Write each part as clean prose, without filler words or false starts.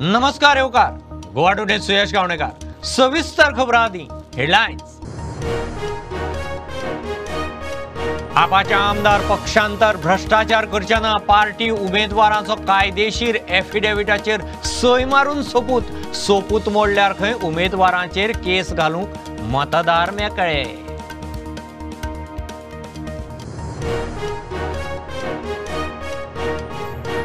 नमस्कार येवकार गोवा टुडे सुयश गावणेकर। सविस्तर खबरां आदी हेडलायन्स। आपाचे आमदार पक्षांतर भ्रष्टाचार करचे ना, पार्टी उमेदवारांचो कायदेशीर एफिडेविटाचेर सय मारून सोपूत, सोपूत मोडल्यार खंय उमेदवारांचेर केस घालूंक मतदार मेकळे।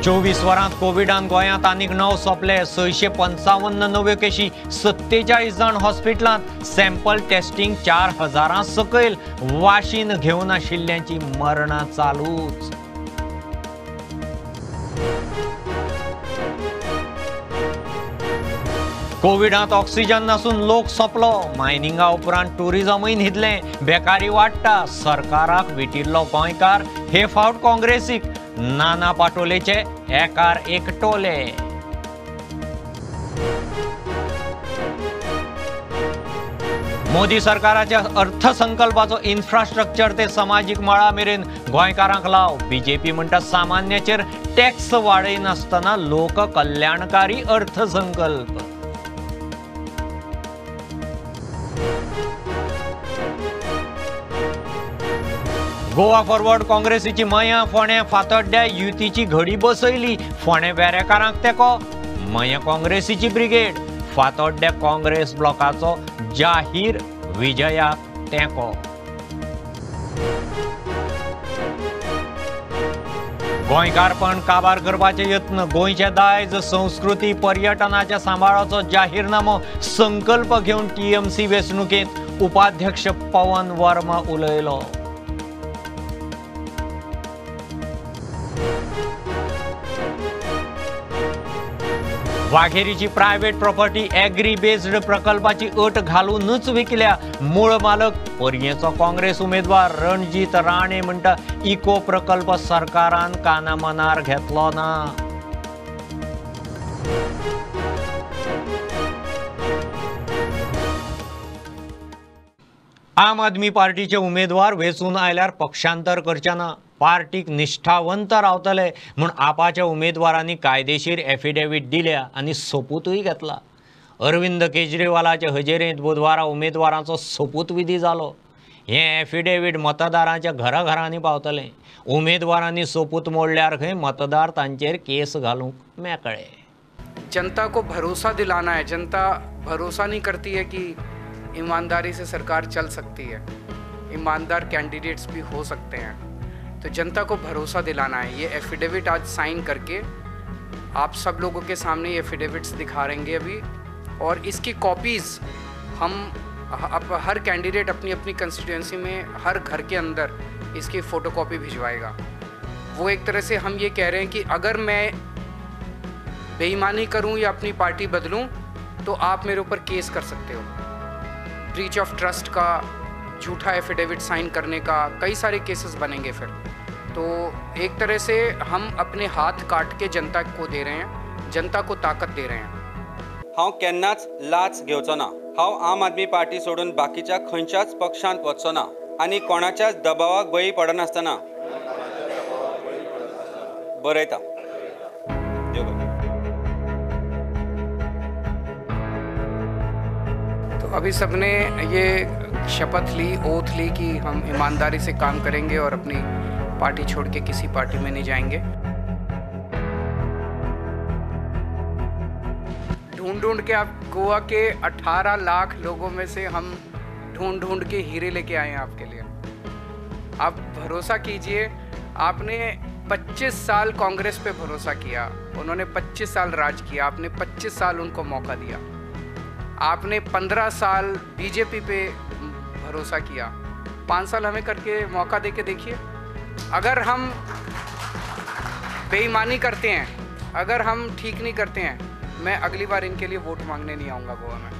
चोवीस वरांत कोविडान गोंयांत आनीक 9 सोंपले, 655 नव्यो केशी, 47 जाण हॉस्पिटलांत, सॅम्पल टेस्टिंग 4000 सकयल, वाशीन घेवन आशिल्ल्यांची मरणां चालूच। कोविडांत ऑक्सिजन नासून लोक सोंपलो, मायनिंगा उपरांत टुरिजमूय न्हिदलें, बेकारी वाडटा, सरकाराक विटिल्लो गोंयकार हे फावट काँग्रेसीक, नाना पाटोलेचे एकार एक टोले। मोदी सरकाराच्या अर्थसंकल्पाचो इन्फ्रास्ट्रक्चर ते समाजीक मळा मेरेन गोंयकारांक लाव, बीजेपी म्हणटा सामान्याचेर टॅक्स वाडयनासतना लोक कल्याणकारी अर्थसंकल्प। गोवा फॉरवर्ड काँग्रेसीची मयां फोंडें फातोड्ड्या युतीची घडी बसयली, फोंडें वेरेकारांक तेंको, मयां काँग्रेसीची ब्रिगेड, फातोड्ड्या काँग्रेस ब्लॉकाचो जाहीर विजयाक तेंको। गोंयकारपण काबार करपाचे यत्न, गोंयचे दायज संस्कृती पर्यटनाच्या सांबाळाचो जाहीरनामो संकल्प घेवन टीएमसी वेंचणुकेंत उपाध्यक्ष पवन वर्मा उलयलो। वाघेरीची प्रायव्हेट प्रॉपर्टी एग्री बेस्ड प्रकल्पाची अट घालूनच विकल्या, मूळ मालक पर्येचो काँग्रेस उमेदवार रणजीत राणे म्हणटा इको प्रकल्प सरकारान कानामनार घेतलो ना। आम आदमी पार्टीचे उमेदवार वेंचून आयल्यार पक्षांतर करचे ना, पार्टीक निष्ठावंत रावतले म्हूण आपाच्या उमेदवारांनी कायदेशीर एफिडेवीट दिल्या आनी सोपूतूय घेतला। अरविंद केजरीवालाचे हजेरेंत बुधवारा उमेदवारांचो सोपूतविधी जालो। हें एफिडेवीट मतदारांच्या घराघरांनी पावतलें। उमेदवारांनी सोपूत मोडल्यार खंय मतदार तांचेर केस घालूंक मेकळे। जनता को भरोसा दिलाना है, जनता भरोसा नहीं करती है कि ईमानदारी से सरकार चल सकती है, ईमानदार कैंडिडेट्स भी हो सकते हैं, तो जनता को भरोसा दिलाना है। ये एफिडेविट आज साइन करके आप सब लोगों के सामने ये एफिडेविट्स दिखा रहेंगे अभी, और इसकी कॉपीज़ हम अब हर कैंडिडेट अपनी अपनी कंस्टिट्यूएंसी में हर घर के अंदर इसकी फ़ोटोकॉपी भिजवाएगा। वो एक तरह से हम ये कह रहे हैं कि अगर मैं बेईमानी करूं या अपनी पार्टी बदलूं तो आप मेरे ऊपर केस कर सकते हो, ब्रीच ऑफ ट्रस्ट का, झूठा एफिडेविट साइन करने का, कई सारे केसेस बनेंगे फिर। तो एक तरह से हम अपने हाथ काट के जनता को दे रहे हैं, जनता को ताकत दे रहे हैं। हांव केन्नाच लाच घेवचो ना, हांव आम आदमी पार्टी सोडून बाकीच्या खंयच्याच पक्षांत वचचो ना आनी कोणाच्याच दबावाक बळी पडनासतना बरयता। तो अभी सबने ये शपथ ली, ओथ ली कि हम ईमानदारी से काम करेंगे और अपनी पार्टी छोड़ के किसी पार्टी में नहीं जाएंगे। ढूंढ ढूंढ के आप गोवा के 18 लाख लोगों में से हम ढूंढ ढूंढ के हीरे लेके आए हैं आपके लिए। आप भरोसा कीजिए, आपने 25 साल कांग्रेस पे भरोसा किया, उन्होंने 25 साल राज किया, आपने 25 साल उनको मौका दिया, आपने 15 साल बीजेपी पे भरोसा किया, 5 साल हमें करके मौका दे के देखिए। अगर हम बेईमानी करते हैं, अगर हम ठीक नहीं करते हैं, मैं अगली बार इनके लिए वोट मांगने नहीं आऊँगा गोवा में।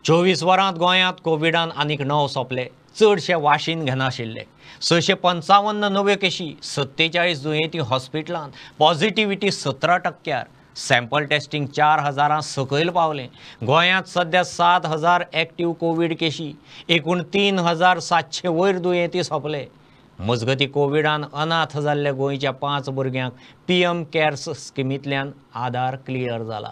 चोवीस वरांत गोंयांत कोविडान आनीक 9 सोंपले, चडशे वाशीन घेनाशिल्ले, 655 नव्यो केशी, 47 दुयेंती हॉस्पिटलांत, पॉझिटिव्हिटी 17%, सॅम्पल टेस्टिंग 4000 सकयल पावलें। गोंयांत सध्या 7000 एक्टिव्ह कोवीड केशी, एकूण 3700 वयर दुयेंती सोंपले। मजगती कोविडान अनाथ जाल्ल्या गोंयच्या 5 भुरग्यांक PM CARES स्किमींतल्यान आधार क्लियर जाला.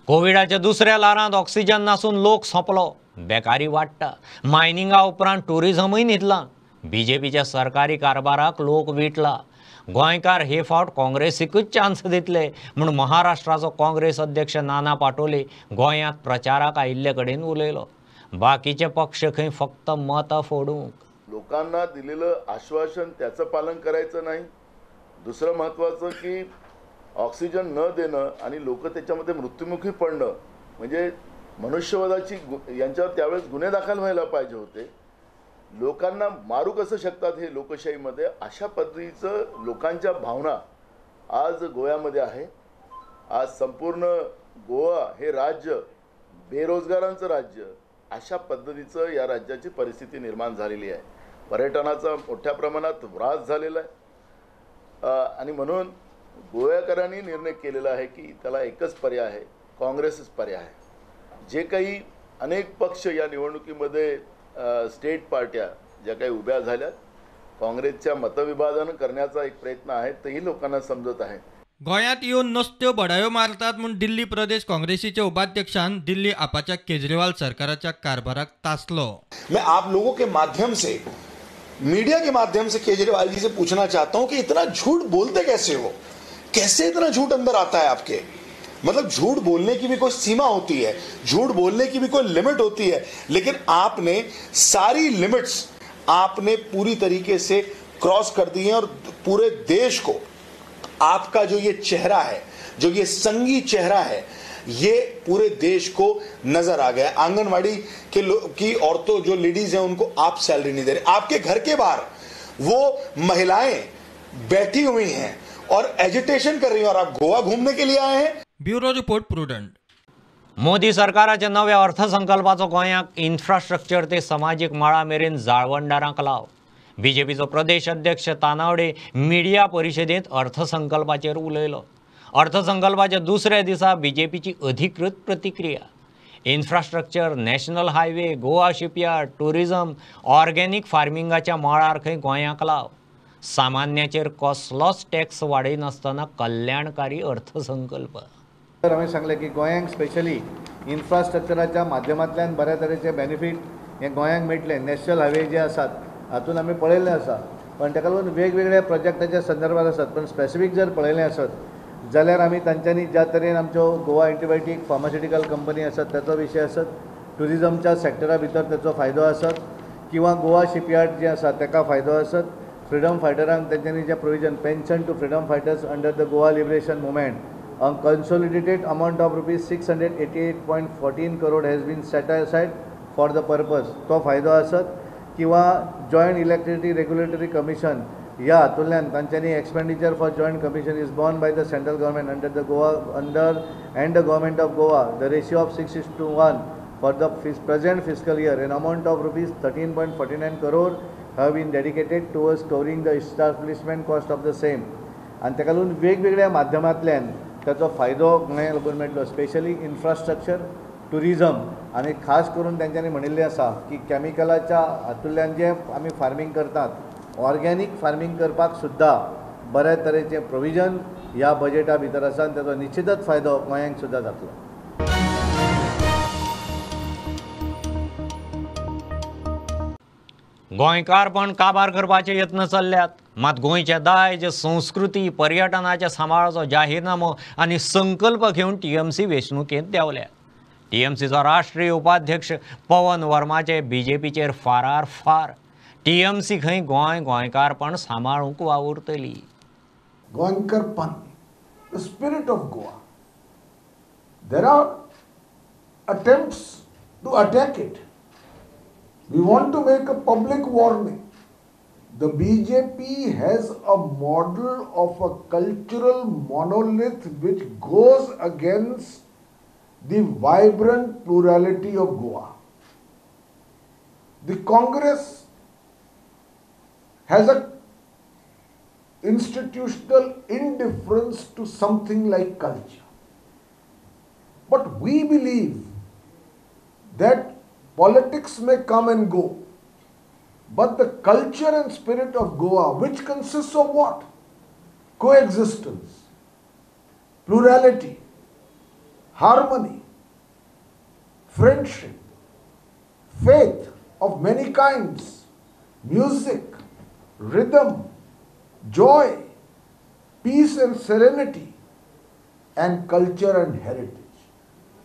कोविडाच्या दुसऱ्या ल्हारांत ऑक्सिजन नासून लोक सोंपलो, बेकारी वाडटा, मायनिंगा उपरांत ट्युरिजमूय न्हिदलां. बीजेपीच्या सरकारी कारभाराक लोक विटला. गोंयकार हे फावट काँग्रेसीकूच चान्स दितले म्हूण महाराष्ट्राचो काँग्रेस अध्यक्ष नाना पाटोले गोंयांत प्रचाराक आयिल्ले कडेन उलयलो. बाकीचे पक्ष खंय फक्त मतां फोडूंक. लोकांना दिलेलं आश्वासन त्याचं पालन करायचं नाही. दुसरं महत्त्वाचं की ऑक्सिजन न देणं आणि लोक त्याच्यामध्ये मृत्युमुखी पडणं म्हणजे मनुष्यवधाची यांच्यावर त्यावेळेस गुन्हे दाखल व्हायला पाहिजे होते. लोकांना मारू कसं शकतात हे लोकशाहीमध्ये, अशा पद्धतीचं लोकांच्या भावना आज गोव्यामध्ये आहे. आज संपूर्ण गोवा हे राज्य बेरोजगारांचं राज्य अशा पद्धतीचं या राज्याची परिस्थिती निर्माण झालेली आहे. पर्यटनाचा मोठ्या प्रमाणात ऱ्हास झालेला आहे आणि म्हणून गोव्याकरांनी निर्णय केलेला आहे की त्याला एकच पर्याय आहे, काँग्रेसच पर्याय आहे. जे काही अनेक पक्ष या निवडणुकीमध्ये स्टेट पार्ट्या ज्या काही उभ्या झाल्या, काँग्रेसच्या मतविभाजन करण्याचा एक प्रयत्न आहे, तेही लोकांना समजत आहे. गोंयांत येवन नसत्यो बडायो मारतात म्हूण दिल्ली प्रदेश काँग्रेसीच्या उपाध्यक्षान दिल्ली आपाच्या केजरीवाल सरकाराच्या कारभाराक तासलो. मैं आप लोगों के माध्यम से, मीडिया के माध्यम से केजरीवाल जी से पूछना चाहता हूं कि इतना झूठ बोलते कैसे हो, कैसे इतना झूठ अंदर आता है आपके? मतलब झूठ बोलने की भी कोई सीमा होती है, झूठ बोलने की भी कोई लिमिट होती है, लेकिन आपने सारी लिमिट्स आपने पूरी तरीके से क्रॉस कर दी है और पूरे देश को आपका जो ये चेहरा है, जो ये संगी चेहरा है, ये पूरे देश को नजर आ गया. आंगनवाड़ी के की औरतों, जो लेडीज हैं, उनको आप सैलरी नहीं दे रहे. आपके घर के बाहर वो महिलाएं बैठी हुई हैं और एजिटेशन कर रही हैं और आप गोवा घूमने के लिए आए हैं. Bureau report, Prudent. Modi सरकाराच्या नव्या अर्थसंकल्पाचो गोंयाक इन्फ्रास्ट्रक्चर ते समाजीक मळा मेरेन जाळवणदारांक लाव. बीजेपीचो प्रदेश अध्यक्ष तानावडे मिडिया परिशदेंत अर्थसंकल्पाचेर उलयलो. अर्थसंकल्पाच्या दुसऱ्या दिसा बीजेपीची अधिकृत प्रतिक्रिया. Infrastructure, national highway, Goa shipyard, tourism, organic फार्मिंगाच्या मळार खंय गोंयाक लाव. सामान्याचेर कसलोच टॅक्स वाडयनासतना कल्याणकारी अर्थसंकल्प. तर हांवें सांगलें की गोंयांक स्पेशली इन्फ्रास्ट्रक्चराच्या माध्यमांतल्यान बऱ्या तरेचे बेनिफीट हे गोंयांक मेळटले. नॅशनल हायवे जे आसात हातून आमी पळयल्लें आसा, पण ताका लागून वेगवेगळ्या प्रोजेक्टाच्या संदर्भात आसात. पण स्पेसिफीक जर पळयलें आसत जाल्यार आमी तांच्यांनी ज्या तरेन आमच्यो गोवा एंटीबायोटीक फार्मास्युटिकल कंपनी आसात ताचो विशय आसत, ट्युरिजमच्या सेक्टरा भितर ताचो फायदो आसत, किंवा गोवा शिपयार्ड जें आसा ताका फायदो आसत, फ्रिडम फायटरांक तांच्यांनी जें provision pension to freedom fighters under the Goa liberation movement a consolidated amount of rupees 688.14 crore has been set aside for the purpose, तो फायदो आसत, किंवा जॉयंट इलेक्ट्रिसिटी रेग्युलेटरी कमिशन ह्या हातूंतल्यान तांच्यांनी expenditure for joint commission is borne by the central government under the Goa under and the government of Goa the ratio of 6:1 for the present fiscal year an amount of rupees 13.49 crore have been dedicated towards covering the establishment cost of the same. आनी ताका लागून वेगवेगळ्या माध्यमांतल्यान ताचो फायदो गोंयांक लागून मेळटलो, स्पेशली इन्फ्रास्ट्रक्चर, ट्युरिजम आनी खास करून तांच्यांनी म्हणिल्लें आसा की कॅमिकलाच्या हातूंतल्यान जें आमी फार्मींग करतात, ऑर्गेनीक फार्मींग करपाक सुद्दां बऱ्या तरेचें प्रोविजन ह्या बजेटा भितर आसा आनी ताचो निश्चितच फायदो गोंयांक सुद्दां जातलो. गोंयकारपण काबार करपाचे यत्न चल्ल्यात, मात गोंयच्या दायज, संस्कृती, पर्यटनाच्या सांबाळाचो जाहीरनामो आनी संकल्प घेवन टीएमसी वेंचणुकेंत देंवल्या. टीएमसीचो राष्ट्रीय उपाध्यक्ष पवन वर्माचे बीजेपीचेर फारार फार. टीएमसी खंय गोंय गोंयकारपण सांबाळूंक वावुरतली. गोंयकारपण, the spirit of Goa, there are attempts to attack it. We want to make a public warning. The BJP has a model of a cultural monolith which goes against the vibrant plurality of Goa. The Congress has an institutional indifference to something like culture. But we believe that politics may come and go, but the culture and spirit of Goa, which consists of what? Coexistence, plurality, harmony, friendship, faith of many kinds, music, rhythm, joy, peace and serenity, and culture and heritage.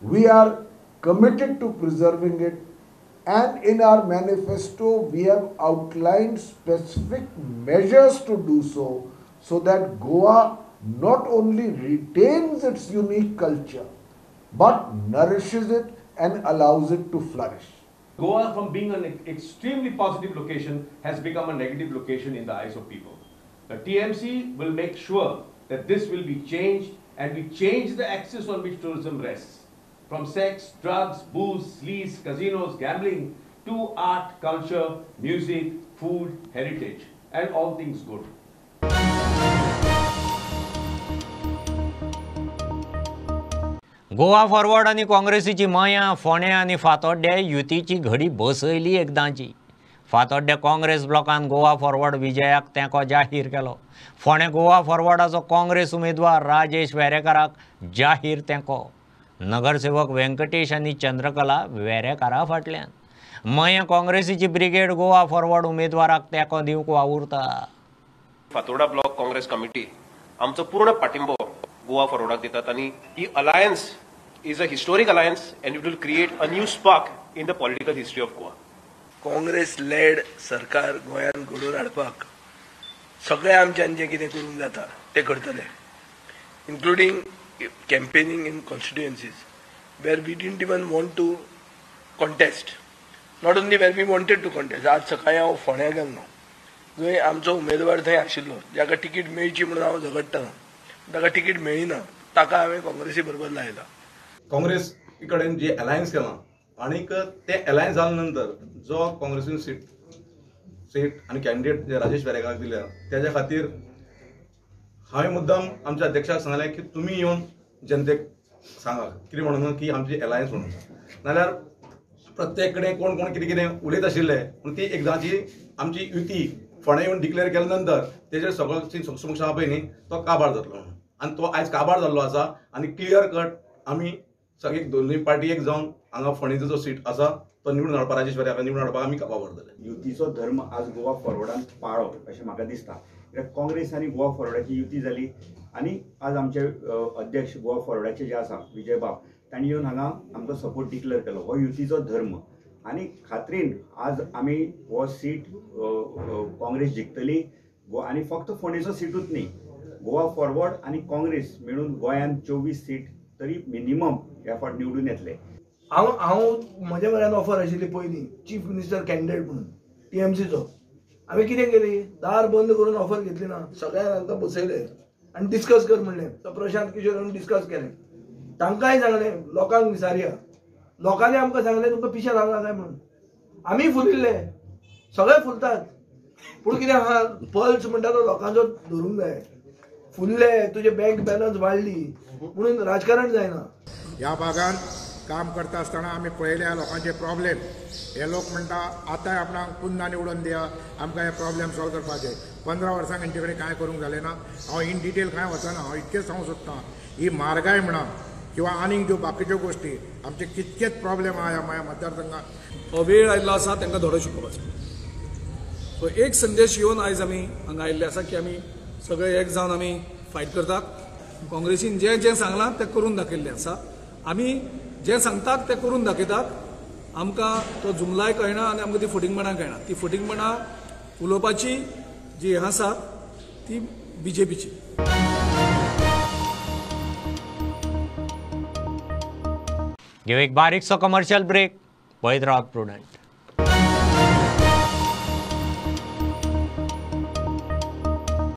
We are committed to preserving it, and in our manifesto we have outlined specific measures to do so, so that Goa not only retains its unique culture but nourishes it and allows it to flourish. Goa, from being an extremely positive location, has become a negative location in the eyes of people. The TMC will make sure that this will be changed, and we change the axis on which tourism rests. From sex, drugs, booze, sleaze, casinos, gambling, to art, culture, music, food, heritage, and all things good. Goa forward आनी काँग्रेसीची मयां फोंडें आनी फातोड्डें युतीची घडी बसयली एकदांची. Fatorda Congress ब्लॉकान Goa forward विजयाक तेंको जाहीर केलो. फोंडें गोवा फॉरवर्डाचो काँग्रेस उमेदवार राजेश वेरेंकाराक जाहीर तेंको. नगरसेवक व्यंकटेश आनी चंद्रकला वेरेंकारा फाटल्यान. मयां काँग्रेसीची ब्रिगेड गोवा फॉरवर्ड उमेदवाराक तेंको दिवंक वावुरता. फातोर्डा ब्लॉक काँग्रेस कमिटी आमचो पूर्ण पाठिंबो गोवा फॉरवर्डाक दितात आनी ही alliance is a historic alliance and it will create a new spark in the political history of Goa. Congress led सरकार गोंयांत घडोवन हाडपाक सगळें आमच्यान जें कितें करूंक जाता तें करतले, including campaigning in constituencies where we didn't even want to contest, not only where we wanted to contest. आज सकाळीं हांव फोंड्यां गेल्लो, जंय आमचो उमेदवार थंय आशिल्लो, जाका तिकीट मेळची म्हणून हांव झगडटां, ताका तिकीट मेळ्ळी ना, ताका हांवें काँग्रेसी बरोबर लायला. काँग्रेस कडेन जे अलायन्स केलां आनीक ते अलायन्स जाल्या नंतर जो काँग्रेसीन सीट आनी कॅन्डिडेट जे राजेश वेरेंकाराक दिल्या तेज्या खातीर हांवें मुद्दाम आमच्या अध्यक्षाक सांगलें की तुमी येवन जनतेक सांगा कितें म्हणून की आमची अलायन्स म्हणून, नाल्यार प्रत्येक कडेन कोण कोण कितें कितें उलयत आशिल्ले. पूण ती एकदांची आमची युती फोंड्या येवन डिक्लेअर केल्या नंतर तेजेर सगळो समक्ष आहा पळय न्ही तो काबार जातलो म्हणून, आनी तो आयज काबार जाल्लो आसा. आनी क्लियर कट आमी सगळे दोनूय पार्टी एक जावन हांगा फोंडेचो जो सीट आसा तो निवडून हाडपाक, राजेश वेरेंकार निवडून हाडपाक आमी वावरतले. युतीचो धर्म आज गोवा फॉरवर्डान पाळो अशें म्हाका दिसता. कित्याक काँग्रेस आनी गोवा फॉरवर्डाची युती जाली आनी आज आमचे अध्यक्ष गोवा फॉरवर्डाचे जे आसा विजय बाब, तांणी येवन हांगा आमकां सपोर्ट डिक्लेअर केलो. हो युतीचो धर्म आनी खात्रीन आज आमी हो सीट काँग्रेस जिखतली. आनी फक्त फोंडेचो सिटूच न्ही, गोवा फॉरवर्ड आनी काँग्रेस मेळून गोंयान 24 सीट तरी मिनिमम ह्या फावट निवडून येतले. हांव हांव म्हज्या म्हऱ्यान ऑफर आशिल्ली पयलीं चीफ मिनिस्टर कॅन्डिडेट म्हणून टीएमसीचो. हांवें कितें केली, दार बंद करून ऑफर घेतली ना, सगळ्यांक तांकां बसयले आनी डिस्कस कर म्हणलें. तो प्रशांत किशोर येवन डिस्कस केलें, तांकांय सांगलें लोकांक विचारया. लोकांनी आमकां सांगलें तुमकां पिशें लागलां काय म्हणून. आमी फुलिल्ले, सगळे फुलतात, पूण कितें आहा पल्स म्हणटा तो लोकांचो धरूंक जाय. फुल्ले तुजे बँक बॅलन्स वाडली म्हणून राजकारण जायना. ह्या भागान काम करता आसतना आमी पळयल्या लोकांचे प्रॉब्लेम. हे लोक म्हणटा आतांय आपणाक पुन्हा निवडून दिया, आमकां हे प्रॉब्लेम सॉल्व करपाचे. 15 वर्सां हेंचे कडेन कांय करूंक जालें ना. हांव इन डिटेल कांय वचना, हांव इतकेंच सांगूंक सोदतां, ही म्हारगाय म्हणा किंवा आनीक ज्यो बाकीच्यो गोश्टी, आमचे कितकेच प्रॉब्लेम आहा ह्या मतदारसंघात. हो वेळ आयिल्लो आसा तांकां धडो शिकोवपाचो. सो एक संदेश येवन आयज आमी हांगा आयिल्ले आसा की आमी सगळे एक जावन आमी फायट करतात. काँग्रेसीन जें जें सांगलां तें करून दाखयल्लें आसा, आमी जें सांगतात तें करून दाखयतात. आमकां तो जुमलाय कळना आनी आमकां ती फटींगपणां कळना. ती फटींगपणां उलोवपाची जी हें आसा ती बीजेपीची. घेऊ एक बारीकसो कमर्शियल ब्रेक. पळयत रावात Prudent.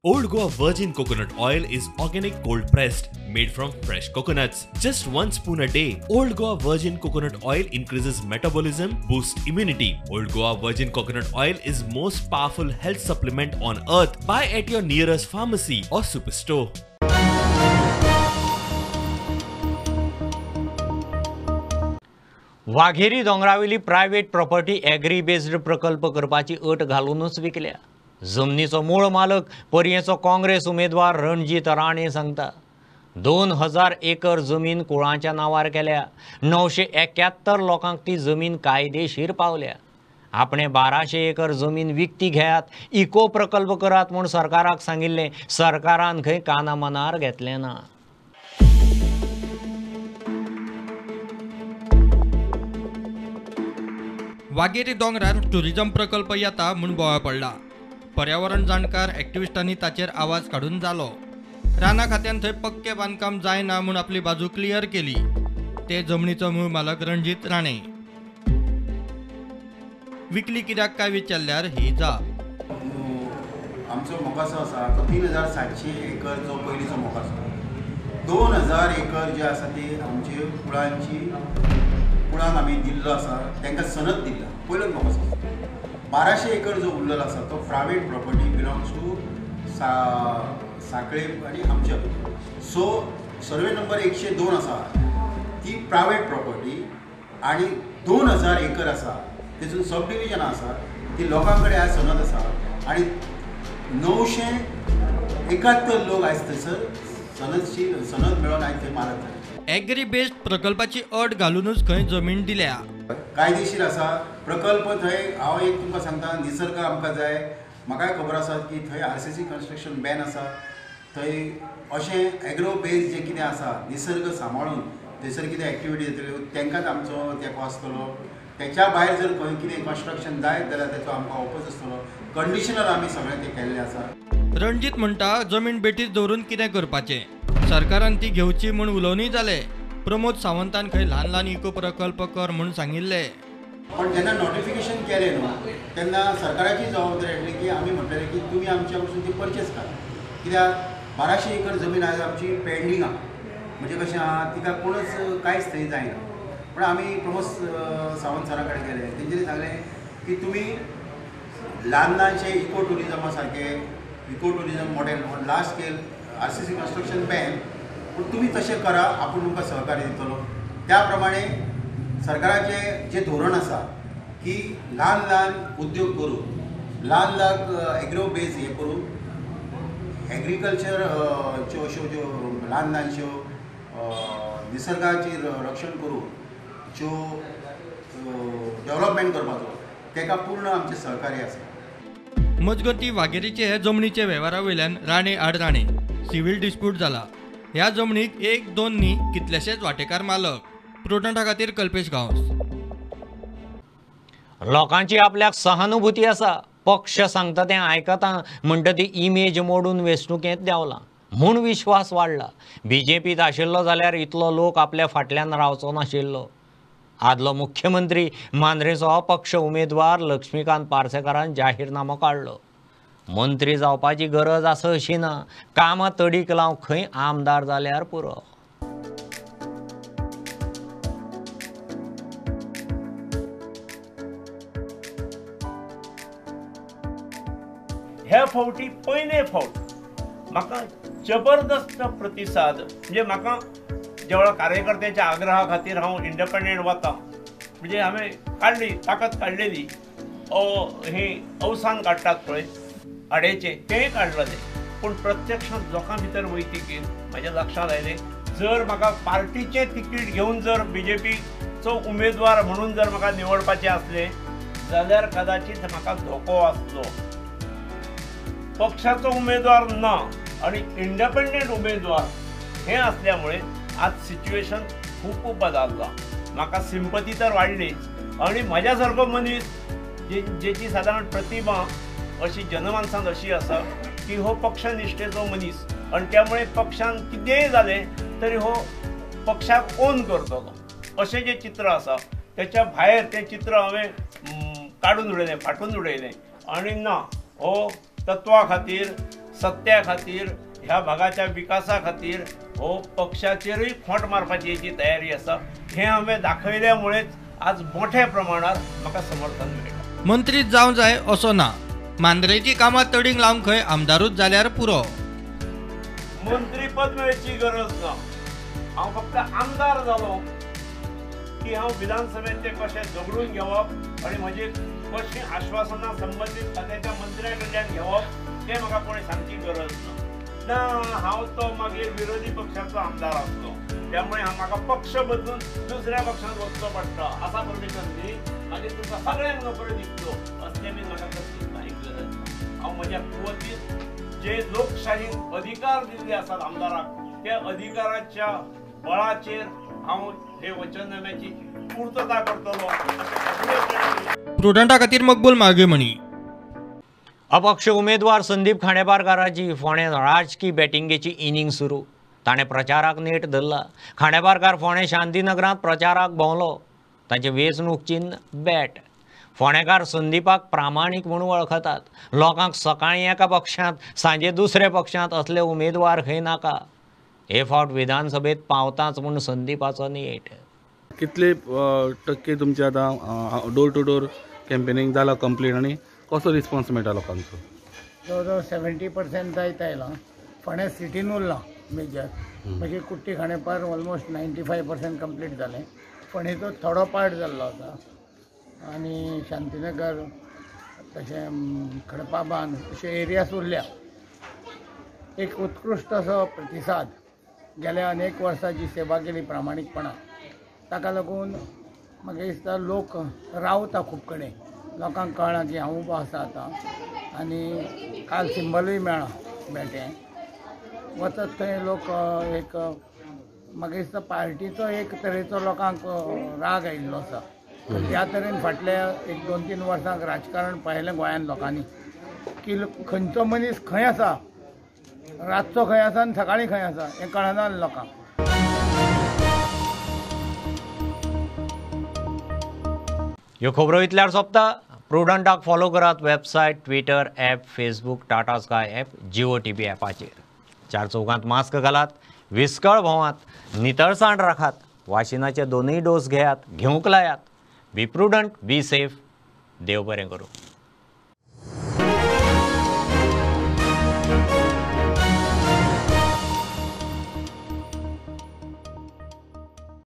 Old Goa Virgin Coconut Oil is organic cold pressed, made from fresh coconuts. Just 1 spoon a day. Old Goa Virgin Coconut Oil increases metabolism, boosts immunity. Old Goa Virgin Coconut Oil is most powerful health supplement on earth. Buy at your nearest pharmacy or superstore. Vagheri दोंगरावेली private property agri based प्रकल्प करपाची अट घालूनच विकल्या. जमनीचो मूळ मालक पर्येचो काँग्रेस उमेदवार रणजीत राणे सांगता 2000 एकर जमीन कुळांच्या नांवार केल्या. 971 लोकांक ती जमीन कायदेशीर पावल्या. आपणे 1200 एकर जमीन विकती घेयात, इको प्रकल्प करात म्हूण सरकाराक सांगिल्लें. सरकारान खंय काना मनार घेतलें ना. वाघेरी दोंगरार टुरिजम प्रकल्प येता म्हूण बोवाळ पडला. पर्यावरण जाणकार एक्टिविस्टांनी ताचेर आवाज काडून जालो. राना खात्यान थंय पक्के बांदकाम जायना म्हूण आपली बाजू क्लियर केली. ते जमनीचो मूळ मालक रणजीत राणे. विकली कित्याक काय विचारल्यार ही जाप. आमचो मोकासो आसा तो 3700 एकरचो पयलींचो मोकासो. 2000 एकर जे आसा ते आमचे कुळांची कुळांक आमी दिल्लो आसा, तांकां सनद दिल्लो पयलोच मोकासो. 1200 एकर जो उरलेलो आसा तो प्रायवेट प्रॉपर्टी बिलोंग्स टू साखळे आनी आमच्या. सो सर्वे नंबर 102 आसा ती प्रायवेट प्रॉपर्टी आनी 2000 एकर आसा तेतून सब डिविजन आसा ती लोकां कडेन आयज सनद आसा आनी 971 लोक आयज थंयसर सनद मेळोवन आयज थंय मारत जाले. एग्री बेस्ड प्रकल्पाची अट घालूनच खंय जमीन दिल्या. कायदेशीर आसा प्रकल्प थंय. हांव एक तुमकां सांगता, निसर्ग आमकां जाय. म्हाकाय खबर आसा की थंय आरसीसी कन्स्ट्रक्शन बॅन आसा. थंय अशें एग्रो बेज जें कितें आसा निसर्ग सांबाळून थंयसर कितें एक्टिविटी जातल्यो तांकांच आमचो तेंको आसतलो. तेच्या भायर जर खंय कितें कन्स्ट्रक्शन जायत जाल्यार तेचो आमकां ओपोज आसतलो. कंडिशनर आमी सगळें तें केल्लें आसा. रणजीत म्हणटा जमीन बेठीच दवरून कितें करपाचें, सरकारान ती घेवची म्हूण उलोवनूय जालें. प्रमोद सावंतान खंय ल्हान ल्हान इको प्रकल्प कर म्हूण सांगिल्लें. पण जेन्ना नोटिफिकेशन केलें न्हू तेन्ना सरकाराची जबाबदारी आसली की आमी म्हणटले की तुमी आमच्या कडसून ती परचेस करा. कित्याक 1200 एकर जमीन आयज आमची पेंडींग आहा. म्हणजे कशें आहा तिका कोणच कांयच थंय जायना. पण आमी प्रमोद सावंत सरा कडेन गेले, तेंच्यांनी सांगलें की तुमी ल्हान ल्हानशे इको ट्युरिजमा सारके eco tourism model on large scale RCC construction ban, पूण तुमी तशें करा, आपूण तुमकां सहकार्य दितलो. त्या प्रमाणे सरकाराचें जें धोरण आसा की ल्हान ल्हान उद्योग करून ल्हान ल्हान एग्रो बेज हें करून एग्रीकल्चर च्यो अश्यो ज्यो ल्हान ल्हानश्यो निसर्गाचें रक्षण करून ज्यो डेवलपमेंट करपाचो ताका पूर्ण आमचें सहकार्य आसा. मजगतीं वाघेरीचे हे जमनीचे वेव्हारा वयल्यान राणे आड राणे सिव्हील डिस्प्यूट जाला. ह्या जमनीक 1-2 न्ही कितलेशेच वाटेकार मालक. प्रुडंटा खातीर कल्पेश गांवस. लोकांची आपल्याक सहानुभूती आसा, पक्ष सांगता तें आयकता म्हणटा ती इमेज मोडून वेंचणुकेंत देंवला म्हूण विश्वास वाडला. बीजेपीत आशिल्लो जाल्यार इतलो लोक आपल्या फाटल्यान रावचो नाशिल्लो. आदलो मुख्यमंत्री मांद्रेचो अपक्ष उमेदवार लक्ष्मीकांत पार्सेकारान जाहीरनामो काडलो. मंत्री जावपाची गरज आसा अशी ना, कामां तडीक लावंक खंय आमदार जाल्यार पुरो. ह्या फावटी पयले फावट म्हाका जबरदस्त प्रतिसाद, म्हणजे म्हाका जेवळा कार्यकर्त्यांच्या आग्रहा खातीर हांव इंडिपेंडंट वता, म्हणजे हांवें काडली ताकद काडलेली ही अवसान काडटात पळय आडेचें तेंय काडलेलें. पूण प्रत्यक्षांत लोकां भितर वयतकीर म्हाज्या लक्षांत आयलें जर म्हाका पार्टीचें तिकीट घेवन जर बीजेपीचो उमेदवार म्हणून जर म्हाका निवडपाचें आसलें जाल्यार कदाचित म्हाका धोको आसलो. पक्षाचो उमेदवार ना आनी इंडिपेंडंट उमेदवार हें आसल्यामुळे आज सिच्युएशन खूब बदलला. म्हाका सिंपती तर वाडलीच आनी म्हज्या सारको मनीस जेची सादारण प्रतिभा अशी जनमानसांत अशी आसा की हो पक्षनिष्ठेचो मनीस आनी त्यामुळे पक्षान कितेंय जालें तरी हो पक्षाक ओन करतलो अशें जें चित्र आसा त्याच्या भायर तें चित्र हांवें काडून उडयलें, फाटून उडयलें आनी ना हो तत्वा खातीर, सत्या खातीर, ह्या भागाच्या विकासा खातीर हो पक्षाचेरूय खोंट मारपाची हेची तयारी आसा हें हांवें दाखयल्यामुळेच आज मोठ्या प्रमाणात म्हाका समर्थन मेळटा. मंत्री जावं जाय असो ना, मांद्रेची कामां तडीक लावंक खंय आमदारूच जाल्यार पुरो. मंत्रीपद मेळची गरज ना, हांव फक्त आमदार जालो की हांव विधानसभेंत ते कशें झगडून घेवप आनी म्हजी कशीं आश्वासनां संबंदीत खात्याच्या मंत्र्या कडल्यान घेवप तें म्हाका कोणें सांगची गरज ना. ना हांव तो मागीर विरोधी पक्षाचो आमदार आसलो, त्यामुळे म्हाका पक्ष बदलून दुसऱ्या पक्षांत वचचो पडटा. आसा परमिशन न्ही, मागीर तुमकां सगळ्यांक नोकऱ्यो दितलो असलें बी म्हाका कसलीच कांय गरज ना. हांव म्हज्या कुवतीन जे लोकशाहीन अधिकार दिल्ले आसात आमदाराक त्या अधिकाराच्या बळाचेर हांव हे वचननाम्याची पूर्तता करतलो. प्रुडंटा खातीर मकबूल मागेमणी. अपक्ष उमेदवार संदीप खांडेपारकाराची फोंडें राजकी बॅटिंगेची इनिंग सुरू. ताणें प्रचाराक नेट धरला. खांडेपारकार फोंडें शांतीनगरांत प्रचाराक भोंवलो. ताचें वेंचणूक चिन्न बॅट. फोंडेकार संदीपाक प्रामाणीक म्हूण वळखतात. लोकांक सकाळीं एका पक्षांत सांजे दुसऱ्या पक्षांत असले उमेदवार खंय नाका. हे फावट विधानसभेत पावताच म्हूण संदीपाचो नेट. कितले टक्के तुमचे आतां डोर टू डोर कॅम्पेनिंग जाला कंप्लीट आनी कसो रिस्पॉन्स मेळटा लोकांचो? जवळ जवळ 70% जायत आयलां. फोंडें सिटीन उरलां मेजर, मागीर कुट्टी खांडेपार ऑलमोस्ट 95% कंप्लीट जालें. फोंडेचो थोडो पार्ट जाल्लो आसा आनी शांतीनगर तशें खडपाबांद अशे एरियास उरल्या. एक उत्कृश्ट असो प्रतिसाद गेल्या अनेक वर्सां जी सेवा केली प्रामाणीकपणान ताका लागून म्हाका दिसता लोक रावता खूब कडेन. लोकांक कळ्ळां की हांव उबो आसा आतां आनी काल सिंबलूय मेळ्ळां बेटें वचत थंय लोक एक म्हाका दिसता पार्टीचो एक तरेचो लोकांक राग आयिल्लो आसा. त्या तरेन फाटल्या एक 2-3 वर्सांक राजकारण पळयलें गोंयांत लोकांनी की खंयचो मनीस खंय आसा, रातचो खंय आसा आनी सकाळीं खंय आसा हें कळना लोकांक. ह्यो खबरो इतल्यार सोंपता. प्रुडंटाक फॉलो करात website, Twitter app, Facebook, Tata Sky app, Jio TV ॲपाचेर. चार चौगांत मास्क घालात, विस्कळ भोंवात, नितळसाण राखात, वाशिनाचे 2 डोस घेयात, घेवंक लायात. बी प्रुडंट, बी सेफ. देव बरें करूं.